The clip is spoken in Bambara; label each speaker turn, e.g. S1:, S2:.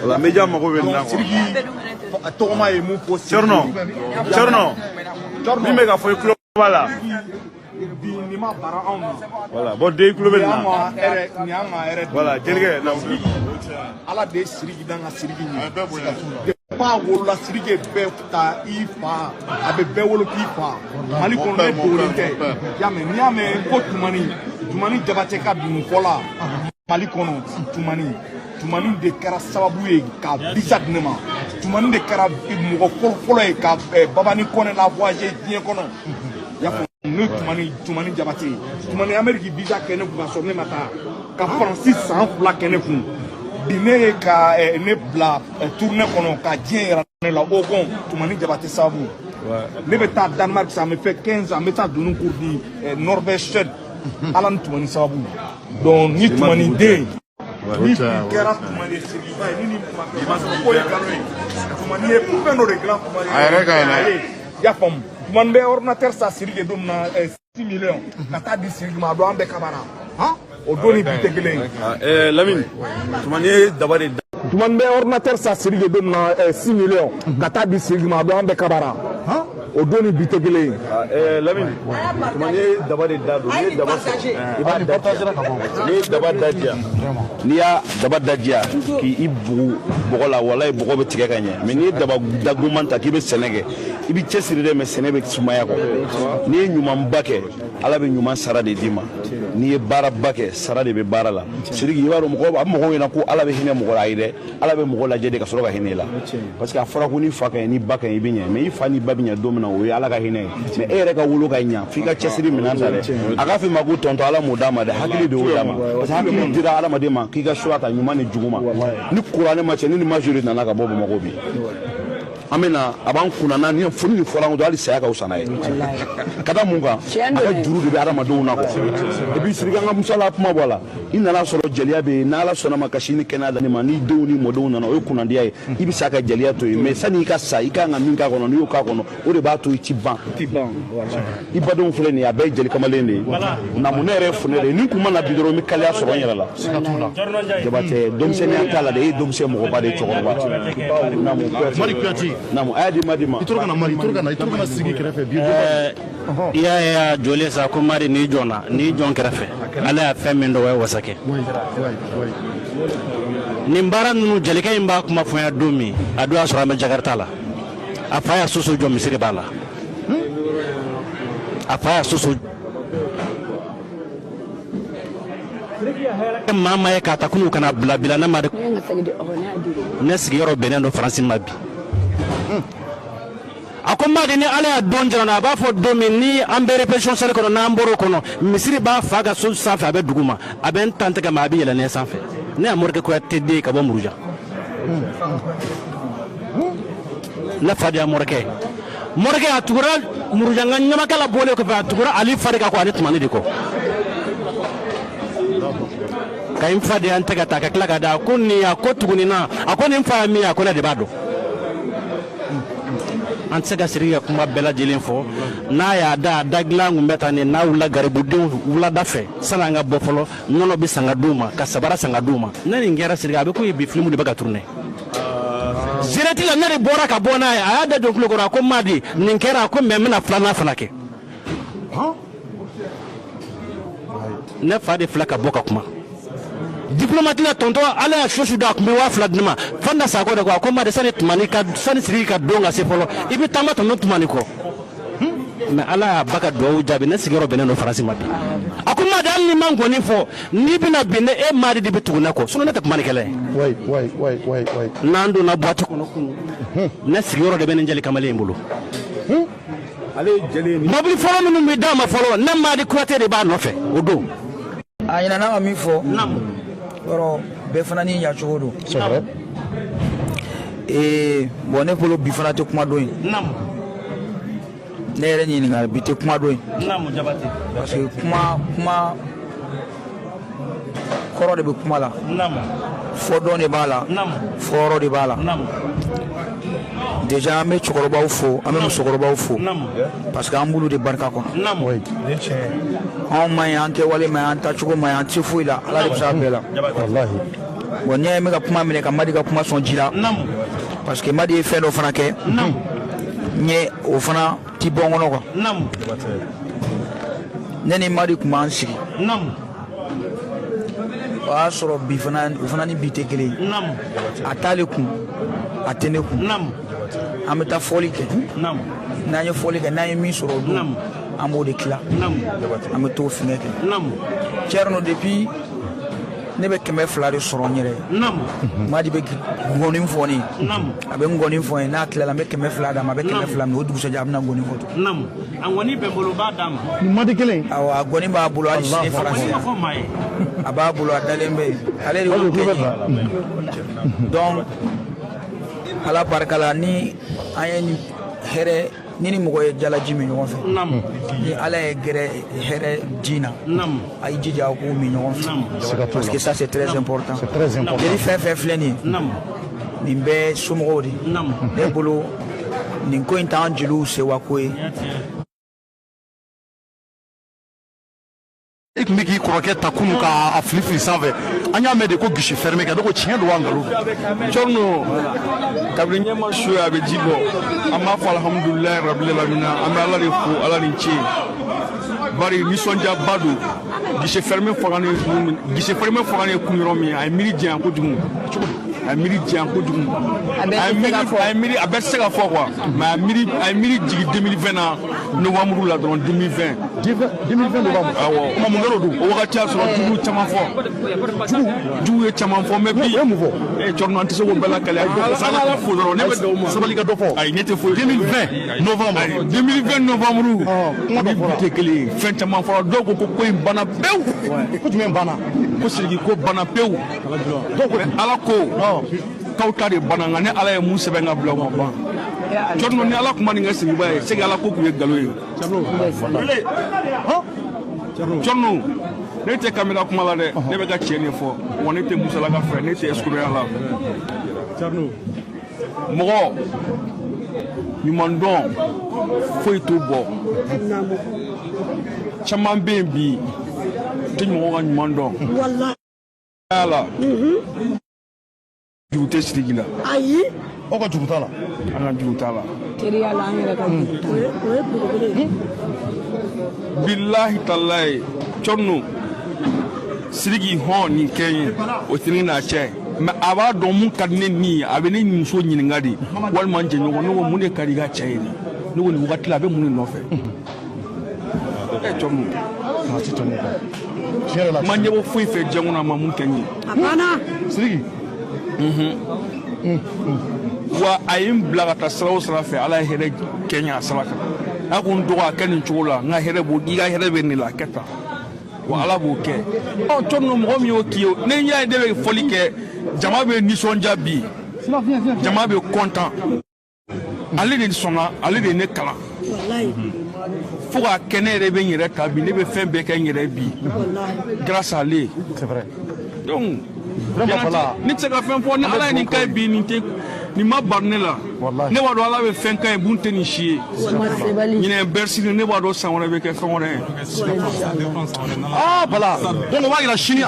S1: Voilà, média mago bɛ nin na quoi.
S2: Sidiki tɔgɔma ye mun fɔ?
S1: Thierno, Thierno, min bɛ ka fɔ, i tulo b'a la.
S2: Bi nin ma bara anw na.
S1: Voilà, bon den, i tulo bɛ
S2: nin
S1: nin
S2: y'an
S1: na.
S2: ka hɛrɛ, nin y'an ka hɛrɛ de.
S1: Voilà, jelikɛ na.
S2: Ala de ye Sidiki dan ka Sidiki ɲɛ. Depuis a wolola, Sidiki ye bɛɛ ta i fa, a bɛ bɛɛ wolo k'i fa Mali kɔnɔ. Ne dogolen tɛ, i y'a mɛn? N'i y'a mɛn ko Tumani, Tumani Jabatɛ ka dununfɔla Mali kɔnɔ, Tumani, Tumani de kɛra sababu ye ka visa di ne ma. Tumani de kɛra mɔgɔ fɔlɔ-fɔlɔ ye ka Babani Kɔnɛ la voyager diɲɛ kɔnɔ, i y'a faamu? Ne Tumani, Tumani Jabate, Tumani Amérique visa kɛ ne kun ka sɔrɔ ne ma taa ka Faransi san 2 kɛ ne kun. Bi ne ye ka ne bila tournée kɔnɔ ka diɲɛ yira ne la, o kɔn Tumani Jabate sababu. Ne bɛ taa Danemark ça me fait 15 ans, n bɛ taa dunun cours di Norvège, Suède, Ala ni Tumani sababu. Donc ni Tumani den ni bi kɛra Tumani ye, Sirikiba ye, ni kuma kɛ, o b'a sɔrɔ ko ye nkalon ye. Tumani ye fɛn dɔ de dilan, Tumani.
S3: A yɛrɛ ka ɲi dɛ.
S2: I y'a faamu? Tumani bɛ ordinateur san Sidiki don min na, 6 millions, ka taa di Sidiki ma, a don an bɛɛ kabara han, o don ni bi tɛ kelen ye.
S1: Lamine, Tumani ye daba de da.
S2: Tumani bɛ ordinateur san Sidiki don min na, 6 millions, ka taa di Sidiki ma, a don an bɛɛ kabara han, o don ni bi tɛ kelen ye.
S1: Lamine, Tumani ye daba de da don. N'i ye daba sɔrɔ, i b'a da diya. N'i ye daba da diya, n'i y'a daba da diya k'i bugu bɔgɔ la, walayi bɔgɔ bɛ tigɛ ka ɲɛ. Mais n'i ye daba dagoman ta k'i bɛ sɛnɛ kɛ, i bɛ cɛsiri dɛ, mais sɛnɛ bɛ sumaya kɔ. N'i ye ɲumanba kɛ, Ala bɛ ɲuman sara de d'i ma. N'i ye baaraba kɛ, sara de bɛ baara la. Sidiki, i b'a dɔn, mɔgɔ a bɛ mɔgɔw ɲɛna ko Ala bɛ hinɛ mɔgɔ la. Ayi dɛ, Ala bɛ mɔgɔ lajɛ de ka sɔrɔ ka hinɛ i la, parce que a fɔra ko ni fa ka ɲi, ni ba ka ɲi, i bɛ ɲɛ. Mais i fa ni ba bɛ ɲɛ don min na, o ye Ala ka hinɛ ye. Mais e yɛrɛ ka wolo ka ɲa, f'i ka cɛsiri minɛn ta dɛ. A k'a f'i ma ko tɔntɔn, Ala m'o d'a ma dɛ, hakili de y'o d'a ma, parce que hakili dira hadamaden ma k'i ka choix ta ɲuman ni jugu ma. Ni kuranɛ ma cɛ ni majori nana ka bɔ Bamakɔ bi, an bɛ na a b'an kunna na ni foli ni fɔra an kɔ, hali saya ka fisa n'a ye. Ka da mun kan? A ka juru de bɛ hadamadenw na quoi. Et puis Sidiki, an ka musala kuma bɔ a la, i nana sɔrɔ jeliya bɛ yen. N'Ala sɔnna ma ka sini kɛnɛya da ne ma, ni denw ni mɔdenw nana, o ye kunnandiya ye. I bɛ sa ka jeliya to yen, mais sani i ka sa, i kan ka min k'a kɔnɔ, n'i y'o k'a kɔnɔ, o de b'a to i ti ban. I badenw filɛ nin ye, a bɛɛ ye jeli kamalen de ye. Namu, ne yɛrɛ ye funɛ de ye. Ni kun ma na bi dɔrɔn, n bɛ kaliya sɔrɔ n yɛrɛ la. Jabatɛ, denmisɛnninya t'a la dɛ, e ye denmisɛn mɔgɔba de ye, cɛkɔrɔba. Namu.
S4: Mari Kuyate.
S1: Namu, a y'a di ma di ma.
S4: I tora ka na Mari, i tora ka na, i tora ka na sigi kɛrɛfɛ bi.
S5: I y'a ye a jɔlen sa ko Mari, n'i jɔnna, n'i jɔn kɛrɛfɛ, Ala y'a fɛn min dɔn, o ye wasa kɛ. Nin baara ninnu, jelikɛ in b'a kuma fɔ n ye don min, a don y'a sɔrɔ an bɛ Jakarta la. A fa y'a soso jɔ, misiri b'a la, a fa y'a soso maa maa ye k'a ta kunun ka na bila bila ne ma de. Ne sigiyɔrɔ bɛnnen don Faransi ma bi. A ko Madi, ni Ala y'a don jira n na, a b'a fɔ don min ni an bɛ répétition salle kɔnɔ, n'an bɔr'o kɔnɔ, misiri b'a fa ka so sanfɛ, a bɛ dugu ma, a bɛ n tan tɛgɛ ma, a bɛ yɛlɛ ne sanfɛ. Ne y'a Morikɛ Kuyate den ye ka bɔ Muruja. Ne fa de y'a Morikɛ. Morikɛ a tugura Muruja n ka ɲamakala bɔlen kɔfɛ, a tugura Ali Farika kɔ ani Tumani de kɔ. Ka n fa de y'an tɛgɛ ta ka tila ka da, a ko nin, a ko tuguni na, a ko nin fa ye min ye, a ko ne de b'a dɔn. An tɛ se ka Sidiki ka kuma bɛɛ lajɛlen fɔ. N'a y'a da a da dilan kun bɛ taa ni n'a wulila garibudenw wulada fɛ, sani an ka bɔ fɔlɔ, nɔnɔ bɛ san ka d'u ma, ka sabara san ka d'u ma. Ne nin kɛra Sidiki, a bɛ ko ye bi filimu de bɛ ka tourner zereti la. Ne de bɔra ka bɔ n'a ye, a y'a da don tulo kɔrɔ, a ko Madi, nin kɛra, a ko mais n bɛna filanan fana kɛ. Ne fa de filɛ ka bɔ ka kuma diplomate la. Tɔntɔn, Ala y'a susu da, a tun bɛ 2000 di ne ma. Fanda Sakɔ de ko, a ko Madi, sani Tumani ka, sani Sidiki ka don ka se fɔlɔ, i bɛ taama tɔntɔn Tumani kɔ. Mais Ala y'a ba ka duwawu jaabi. Ne sigiyɔrɔ bɛnnen don Faransi ma bi. A ko Madi, hali ni ma nkɔni fɔ, n'i bɛna bin ne, e Madi de bɛ tugu ne kɔ, sinon ne tɛ kuma ni kɛlɛ ye. N'an donna boîte kɔnɔ kunun, ne sigiyɔrɔ de bɛ nin jeli kamalen in bolo. Mobili fɔlɔ minnu bɛ d'a ma fɔlɔ, ne Madi Kuyate de b'a nɔfɛ o don.
S6: A ɲinana ka min fɔ yɔrɔ bɛɛ fana n'i ɲacogo don. Ee bon, ne bolo bi fana tɛ kuma don ye. Ne yɛrɛ ɲininka, bi tɛ kuma don ye, parce que kuma kuma kɔrɔ de bɛ kuma la, fɔ dɔn de b'a la, fɔ yɔrɔ de b'a la. Déjà an bɛ cɛkɔrɔbaw fo, an bɛ musokɔrɔbaw fo, parce que an b'olu de barika kɔnɔ. Anw ma ɲi, an kɛwale ma ɲi, an taacogo ma ɲi, an tɛ foyi la, Ala de bɛ se a bɛɛ la. Bon, n'i y'a ye n bɛ ka kuma minɛ ka Madi ka kuma sɔn ji la, parce que Madi ye fɛn dɔ fana kɛ n ye, o fana ti bɔ n kɔnɔ quoi. Ne ni Madi tun b'an sigi, o y'a sɔrɔ bi fana, o fana ni bi tɛ kelen ye. A t'ale kun, a tɛ ne kun. An bɛ taa fɔli kɛ. N'an ye fɔli kɛ, n'an ye min sɔrɔ o don, an b'o de tila, an bɛ t'o fingɛ kɛ. Thierno, depuis ne bɛ 200 de sɔrɔ n yɛrɛ ye, Madi bɛ ngɔni fɔ ne ye, a bɛ ngɔni fɔ n ye. N'a tilala, n bɛ 200 d'a ma, a bɛ 200 minɛ. O dugusɛjɛ, a bɛna ngɔni fɔ tugun.
S5: A ngɔni bɛ n bolo, n b'a d'a ma.
S4: Nin Madi kelen.
S6: Awɔ, a ngɔni b'a bolo hali sini. Faransi, a b'a bolo, a dalen bɛ yen, ale de y'o kɛ n ye. Donc Ala barika la, ni an ye nin hɛrɛ ni mɔgɔ ye jalaji min ɲɔgɔn fɛ, ni Ala ye gɛrɛ hɛrɛ ji na, a y'i jija aw k'o min ɲɔgɔn fɛ, parce que ça, c'est très important.
S4: C'est très important.
S6: Jeli fɛn fɛn filɛ nin ye, nin bɛɛ somɔgɔw de ne bolo. Nin ko in t'an jeliw sewa ko ye.
S4: I tun bɛ k'i kɔrɔkɛ ta kunun k'a fili fili sanfɛ. An y'a mɛn de ko guichet fermé kɛ. Ne ko tiɲɛ don wa nkalon don?
S2: Thierno, kabini ɲɛ ma su ye, a bɛ ji bɔ. An b'a fɔ alhamdulilayi rabil alamina. An bɛ Ala de fo, Ala ni ce. Bari nisɔndiyaba don. Guichet fermé fagalen kun, guichet fermé fagalen kun yɔrɔ min, a ye miiri janya kojugu, a ye miiri janya kojugu, a ye miiri, a ye miiri, a bɛɛ tɛ se ka fɔ quoi. Mais a ye miiri jigin 2020 na, novembre la dɔrɔn, 2020.
S4: 2020 novembre.
S2: Awɔ.
S4: Kuma mun kɛra o don?
S2: O wagati y'a sɔrɔ jugu caman fɔ, jugu ye caman fɔ, mais bi
S4: O ye mun fɔ?
S2: Eh, Thierno, an tɛ se k'o bɛɛ lakale. An Ala fo dɔrɔn. Ne bɛ da o ma.
S4: Sabali, ka dɔ fɔ.
S2: Ayi, ne tɛ foyi.
S4: 2020 novembre.
S2: Ayi, 2020 novembre.
S4: Kuma dɔ
S2: ni bi
S4: fɔra.
S2: tɛ kelen ye. Fɛn caman fɔra. Dɔw ko ko in banna pewu.
S4: Ko jumɛn banna?
S2: Ko Sidiki ko banna pewu.
S4: Dɔw ko
S2: Mais Ala ko k'aw ta de banna, nka ne Ala ye mun sɛbɛn ka bila, o ma ban. Thierno, ni Ala kuma nin kɛ Sidikiba ye, c'est que Ala ko tun ye nkalon ye. Thierno, ne tɛ kamera kuma la dɛ, ne bɛ ka tiɲɛ de fɔ wa. Ne tɛ musalaka fɛ, ne tɛ escroya la. Mɔgɔ ɲuman dɔn foyi t'o bɔ. Caman bɛ yen bi, tɛ mɔgɔ ka ɲuman dɔn la. Juru tɛ Sidiki la.
S3: Ayi.
S4: Aw ka juru t'a la.
S2: An ka juru t'a la.
S3: Teriya la, an yɛrɛ ka juru t'a la, o ye belebele ye.
S2: Bilahi talayi, Thierno, Sidiki hɔn nin kɛ n ye, o tɛ ne n'a cɛ. Mais a b'a dɔn mun ka di ne ni ye. A bɛ ne muso ɲininka de, walima n jɛɲɔgɔn. Ne ko mun de ka di i ka cɛ ye? Ne ko nin wagati la, a bɛ mun de nɔfɛ? Ɛ Thierno,
S4: A ti tɛmɛ o kan, tiɲɛ yɛrɛ la.
S2: n ma ɲɛbɔ foyi fɛ diɲɛ kɔnɔ, a ma mun kɛ n ye.
S3: A banna.
S4: Sidiki.
S2: Wa a ye n bila ka taa sira o sira fɛ, Ala ye hɛrɛ kɛ n ye a sira kan. A ko n dɔgɔ, a kɛ nin cogo la, n ka hɛrɛ b'o, i ka hɛrɛ bɛ nin la, a kɛ tan wa, Ala b'o kɛ. Ɔ Thierno, mɔgɔ min y'o k'i ye, ne y'a ye, ne bɛ fɔli kɛ, jama bɛ nisɔndiya bi, jama bɛ content. Ale de sɔnna, ale de ye ne kalan
S3: Walayi.
S2: fo k'a kɛ ne yɛrɛ bɛ n yɛrɛ ta bi. Ne bɛ fɛn bɛɛ kɛ n yɛrɛ bi
S3: Walayi.
S2: grâce à ale.
S4: C'est vrai.
S2: Donc
S4: Vraiment, voilà.
S2: ne tɛ se ka fɛn fɔ. Ni Ala ye nin ka ye bi, nin tɛ nin ma bari ne la.
S4: Wallahi.
S2: Ne b'a dɔn Ala bɛ fɛn ka ye mun tɛ nin si ye. Ɲinɛ Bercy, ne b'a dɔn san wɛrɛ bɛ kɛ fɛn wɛrɛ ye.
S4: Ah, voilà, donc o b'a yira sini.